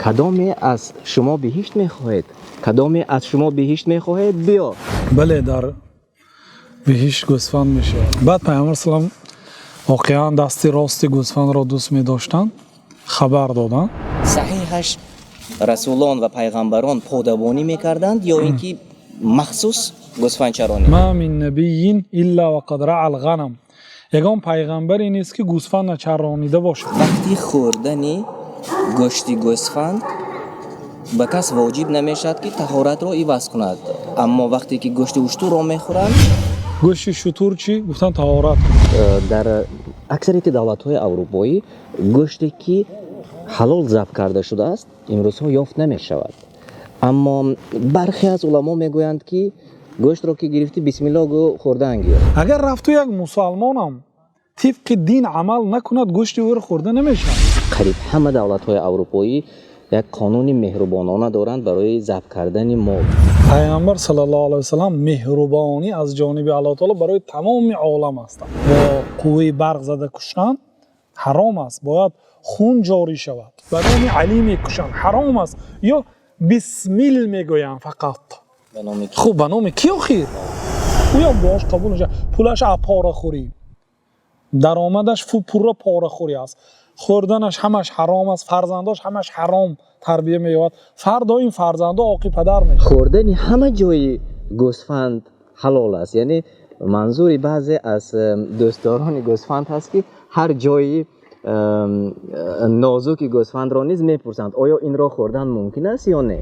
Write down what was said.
Кадоме аз шумо биҳишт мехоҳед? Кадоме аз шумо биҳишт мехоҳед? Биё. Бале, дар биҳишт гӯсфанд мешавад. Баъд Пайғамбар салам воқеан дасти рости гӯсфандро дӯст медоштанд, хабар доданд. Саҳиҳаш, расулон ва пайғамбарон подабонӣ мекарданд ё ин ки махсус гӯсфандчаронӣ? Ма мин набийин илла вақад раъа алғанам. Ягон пайғамбаре нест, ки гӯсфанд начаронида бошад. Вақти хӯрдани гӯшти гӯсфанд ба кас воҷиб намешавад, ки таҳоратро иваз кунад, аммо вақте ки гӯшти уштурро мехӯранд? Гӯшти шутур чӣ гуфтан? Таҳорат кун. Дар аксарияти давлатҳои аврупоӣ гӯште, ки ҳалол забҳ карда шудааст, имрӯзҳо ёфт намешавад, аммо бархе аз уламо мегӯянд, ки гӯштро ки гирифтӣ, бисмилло гӯ, хӯрдан гир. Агар рафту як мусалмонам тибқи дин амал накунад, гӯшти ӯро хӯрда намешавад. Қариб ҳама давлатҳои аврупоӣ як қонуни меҳрубонона доранд барои забҳ кардани мол. Пайғамбар саллаллоҳу алайҳи васаллам меҳрубонӣ аз ҷониби Аллоҳ таоло барои тамоми олам ҳастанд. Бо қувваи барқ зада куштан ҳаром аст, бояд хун ҷорӣ шавад. Ба номи Алӣ мекушанд, ҳаром аст, ё бисмил мегӯянд фақат. Ба номи ки? Хуб, ба номи ки охир? Ӯям дуош қабул мешавад. Пулаш порахӯрӣ, даромадаш пурра порахӯрӣ аст, хӯрданаш ҳамаш ҳаром аст, фарзандош ҳамаш ҳаром тарбия меёбад, фардо ин фарзандо оқи падар мешавад. Хӯрдани ҳама ҷои гӯсфанд ҳалол аст, яъне манзури баъзе аз дӯстдорони гӯсфанд ҳаст, ки ҳар ҷои нозуки гӯсфандро низ мепурсанд, оё инро хӯрдан мумкин аст ё не?